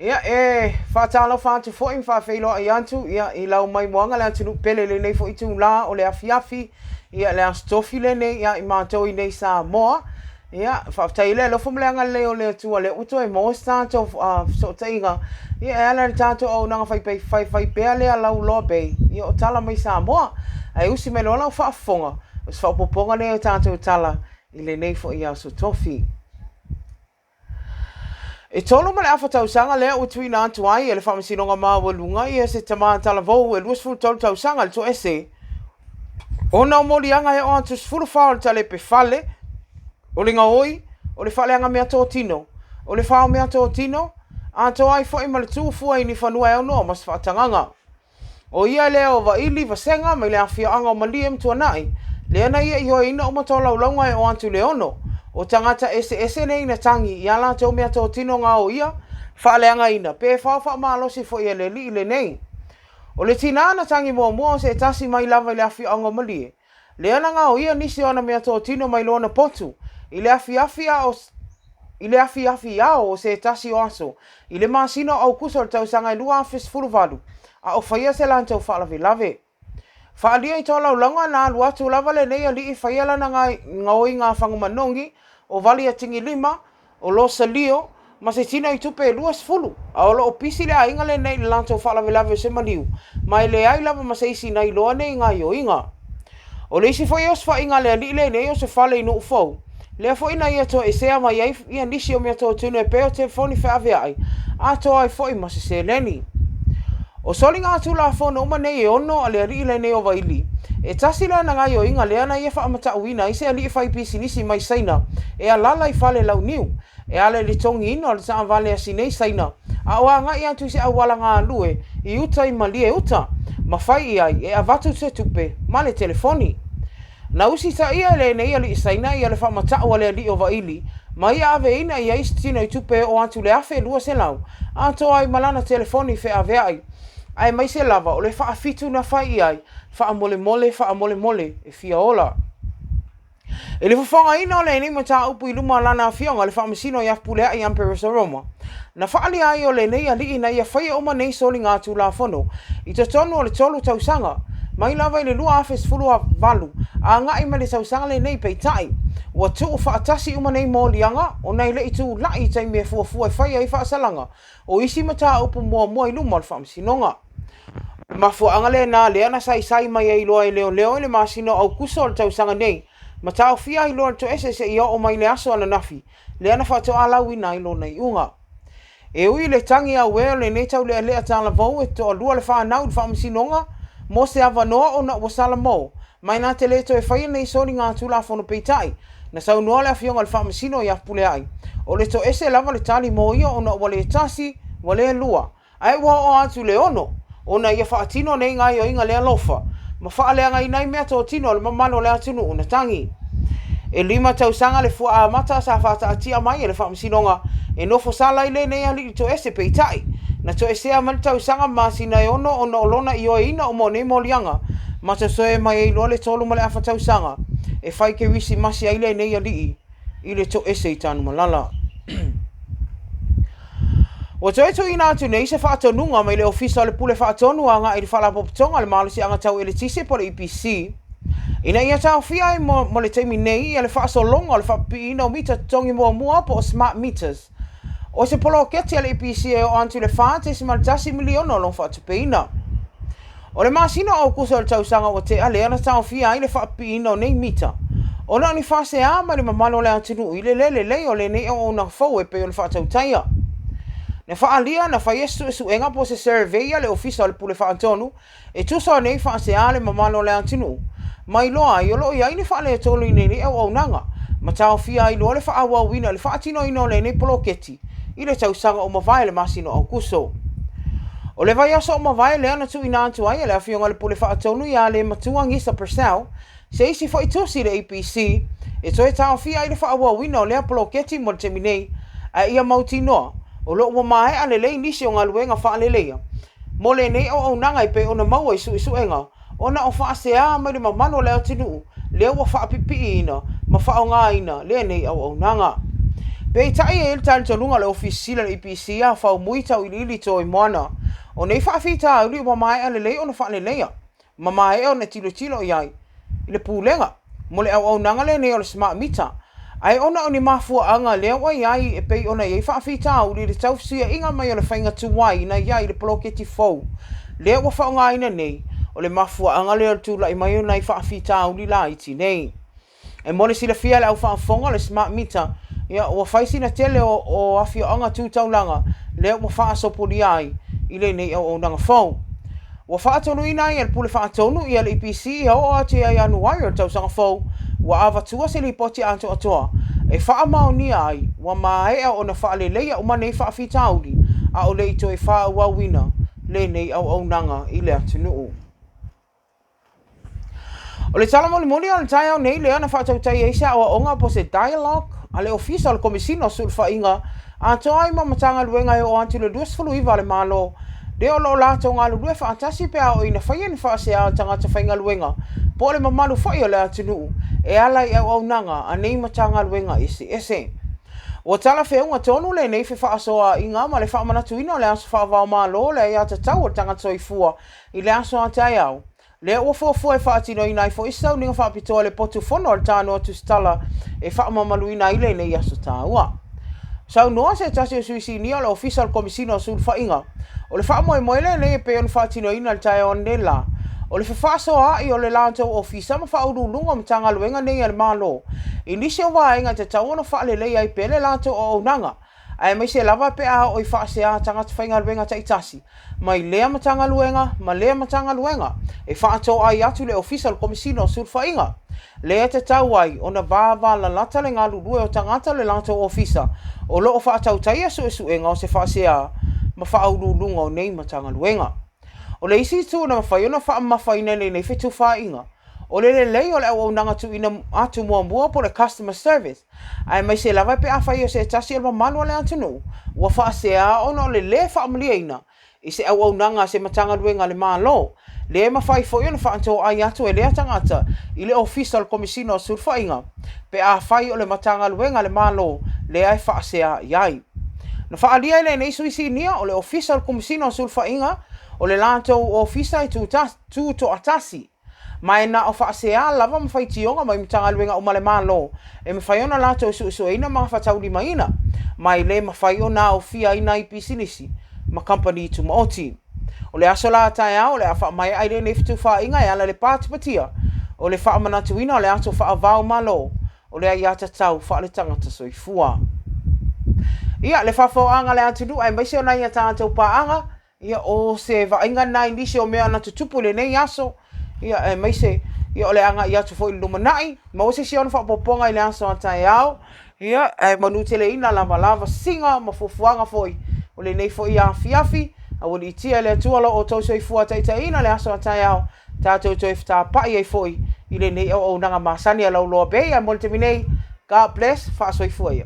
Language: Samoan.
Ia, e faatalofa atu foi ma faafeiloai atu ia, i lau maimoaga le atunuu pele i lenei foi itulā o le afiafi, ia, le Aso Tofi lenei ia i matou i nei Samoa. Ia, faafetai i le alofa ma le agalelei o le Atua lea ua toe maua se tatou fesootaiga, ia, e ala i le tatou auaunaga faifaipea lea Lauloa Bay, ia, o tala mai Samoa. Ae usi mai loa lau faafofoga, o se faaopoopoga lea i tatou tala i lenei foi Aso Tofi. E 3.5 tausaga lea ua tuuina atu ai e le Faamasinoga Maualuga ia se tama talavou e 23 tausaga le toese ona o moliaga e oo atu 14 o le talepe fale, o le gaoi, o le faaleaga meatotino, o le fao meatotino, atoa ai foi ma le tu fua i ni fanua e aunoa ma se faatagaga. ʻO ia lea o Vaili Vasega mai le afioaga o Malie ma Tuanai, lea na ia ioeina uma tolaulauga e oo atu i le 6 o tagata eseese nei na tagi i a latou meatotino gaoia, faaleagaina, pe fao faamalosi foi e le alii lenei. O le tinā na tagi muamua o se tasi mai lava i le afioaga o Malie, Lea na gaoia nisi o ana meatotino mai lona potu i le afiafi a o i le afiafi ao o se tasi o aso i le masina o Aukuso o le tausaga e 2018 a o faia se latou faalavelave. Faaalia i tolaulauga na alu atu lava lenei alii faia lana gaoiga fagumanogi o vali a Tigilima o Losalio ma se tino i tupe e 20, a o lo o pisi le aiga lenei i le latou faalavelave o se maliu, ma e leai lava ma se isi na iloa nei gaioiga. O le isi foi osofaiga a le alii lenei o se fale i Nuufou, lea foi na ia toesea mai ai ia nisi o meatotino e pei o telefoni feaveai, atoa ai foi ma se seleni. O soligatulafono uma nei e 6 a le alii lenei o Vaili, e tasi lana gaioiga lea na ia faamatauina ai se alii faipisinisi mai Saina e alala i fale launiu e ala i le togiina o le taavale a si nei Saina a o agai atu i se auala galue i uta i Malie uta ma fai i ai e avatu se tupe ma le telefoni. Na usitaia e lenei alii Saina ia le faamatau a le alii o Vaili ma ia aveina i ai se tino i tupe e oo atu i le 1200 atoa ai ma lana telefoni feaveai, aemaise lava o le faafitu na fai i ai, faamolemole, faamolemole, e fia ola. I le fofogaina o lenei mataupu i luma o lana afioga le Faamasino ia Fepuleai Amperoso Roma, na faaalia ai o lenei alii na ia faia uma nei soligatulafono i totonu o le 3 tausaga, mai lava i le 2018 agai mai le tausaga lenei. Peitai, ua tuu faatasi uma nei moliaga ona e le i tulai i taimi e fuafua e fai ai faasalaga o isi mataupu muamua i luma o le Faamasinoga. O le mafuaaga lena lea na saisai mai ai loa e leoleo i le masina o Aukuso o le tausaga nei ma taofia ai loa le toese seia oo mai le aso ananafi lea na faatoa lauina ai lona iuga. E ui i le tagi auē o lenei taulealea talavou e toalua le fanau i le faamasinoga mo se avanoa ona ua salamo mai na te le toe faia nei soligatulafono peitai na saunoa le afioga i le faamasino ia Fepuleai o le toese lava le tali mo ia ona ua le tasi ua le lua Ae ua oo atu i le 6, ona ia faatino nei gaoioiga le alofa, ma faaleagaina ai meatotino a le mamalu o le atunuu na tagi. E 5 tausaga le fua amata sa faataatia mai e le Faamasinoga e nofo sala ai lenei alii toese peitai, na toesea mai le tausaga ma masina e 6 ona o lona ioeina uma o nei moliaga ma totoe mai ai loa le 3.5 tausaga e fai kerisimasi ai lenei alii i le toese i Tanumalala. Ua toe tuuina atu nei se faatonuga mai le Ofisa o le Pule Faatonu agai i le Faalapotopotoga o le Malosiaga Tau Eletise po o le EPC ina ia taofia ai mo le taimi nei ia le faasologa o le faapipiiina o mita totogi muamua po o smart meters. O se poloketi a le EPC e oo atu i le $4.1 miliona o lo o faatupeina. O le masina o Aukuso o le tausaga ua tea lea na taofia ai le faapipiina o nei mita, ona o ni faasea mai le mamalu o le atunuu i le le lelei o lenei auaunaga fou e pei ona faatautaia. Na faaalia na faia se suesuega po o se survey a le Ofisa o le Pule Faatonu e tusa o nei faasea a le mamalu o le atunuu, ma iloa ai o lo o i ai ni faaletonu i lenei auaunaga, ma taofia ai loa le faaauauina i le faatinoina o lenei poloketi. i le tausaga ua mavae i le masina o Aukuso. O le vaiaso ua mavae lea na tuuina atu ai e le Afioga i le Pule Faatonu ia Lematua Gisa Purcell se isi foi tusi i le EPC e toe taofia ai le faaauauina o lea poloketi mo le taimi nei, ae ia mautinoa o lo o ua maea lelei nisi o galuega faaleleia mo lenei auaunaga e pei ona maua i suesuega ona o faasea mai le mamalu o le atunuu lea ua faapipiiina ma faaaogaina lenei auaunaga. Peitai e i ai le talitonuga o le Ofisa Sili o le EPC a Faumui Tauiliili Toimoana, o nei faafitauli ua maea lelei ona faaleleia ma maea ona tilotilo i ai i le Pulega mo le auaunaga lenei o le smart meter. Ae ona o ni mafuaaga lea ua i ai e pei ona i ai faafitauli i le tau fesuiaiga mai o le faiga tuai na i ai i le poloketi fou lea ua faaaogaina nei, o le mafuaaga lea o le tulai mai o nai faafitauli laiti nei. E mo le silafia e le au faafofoga, o le smart meter, ia, ua fai sina tele o afioaga tu taulaga lea ua faasopolia ai i lenei auaunaga fou. Ua faatonuina ai e le Pule Faatonu ia le EPC ia oo atu ia Ianuari o le tausaga fou, ua avatua se lipoti atoatoa e faamaonia ai ua maea ona faaleleia uma nei faafitauli a o le i toe faaauauina lenei auaunaga i le atunuu. O le tala mulimuli o le taeao nei lea na faatautai ai se aoaoga po o se dialogue a le Ofisa o le Komesina o Sulufaiga atoa ai ma Matagaluega e oo atu i le 29 a le Malo lea o lo o latou galulue faatasi pe a oo ina faia ni faasea a tagata faigaluega po o le mamalu foi o le atunuu e ala i auaunaga a nei Matagaluega eseese. Ua talafeauga tonu lenei fefaasoaaiga ma le faamanatuina o le aso faava-o-Malo o le aiatatau a le tagata soifua i le aso a taeao, lea ua fuafua e faatinoina ai foi se sauniga faapitoa i le potu fono a le Tanoa Tusitala e faamamaluina ai lenei aso taua. Saunoa se tasi o sui sinia o le Ofisa o le Komesina o Sulufaiga, o le faamoemoe lenei e pei ona faatinoina i le taeao ananela, o le fefaasoaai o le latou ofisa ma faauluuluga o Matagaluega nei a le Malo i nisi o vaega e tatau ona faaleleia ai pea le latou auaunaga, aemaise lava pe a oo i faasea a tagata faigaluega taitasi mai lea Matagaluega ma lea Matagaluega e faatoai atu i le Ofisa o le Komesina o Sulufaiga, lea e tatau ai ona vavalalata le galulue o tagata o le latou ofisa o lo o faatautaia suesuega o se faasea ma faauluuluga o nei Matagaluega. O le isi itu na mafai ona faamamafaina i lenei fetufaaiga, o le lelei o le auaunaga tuuina atu muamua po o le customer service, aemaise lava pe afai o se tasi o le mamalu o le atunuu ua faasea ona o le lē faamalieina i se auaunaga a se Matagaluega a le Malo, lea e mafai foi ona faatoai atu e lea tagata i le Ofisa o le Komesina o Sulufaiga pe afai o le Matagaluega a le Malo lea e faasea i ai. Na faaalia e lenei sui sinia o le Ofisa o le Komesina o Sulufaiga o le latou ofisa e tutoatasi, Ma e na o faasea lava ma faitioga mai Matagaluega uma a le Malo e mafai ona latou suesueina ma gafataulimaina, ma e le mafai ona aofia ai nai pisinisi ma kamupani tumaoti. O le aso la taeao o le a faamaea ai lenei fetufaaiga e ala i le patipatia o le faamanatuina o le aso faava-o-Malo o le aiatatau faale-tagata soifua. Ia, le faafooaga a le atunuu aemaise o nai a tatou paaga, Ia, o se vaaiga lena i nisi o mea na tutupu i lenei aso, ia, aemaise ia, o le agai atu foi i le lumanai. Maua se isi ona faaopoopoga i le aso a taeao, ia, ae manuteleina lavalava sisiga ma fuafuaga foi o lenei foi afiafi. Aualiitia e le Atua lo outou soifua taitaiina le aso a taeao, tatou toe fetapai ai foi i lenei auaunaga masani a Lauloa Bay. Ae mo le taimi nei, God bless, faasoifua ia.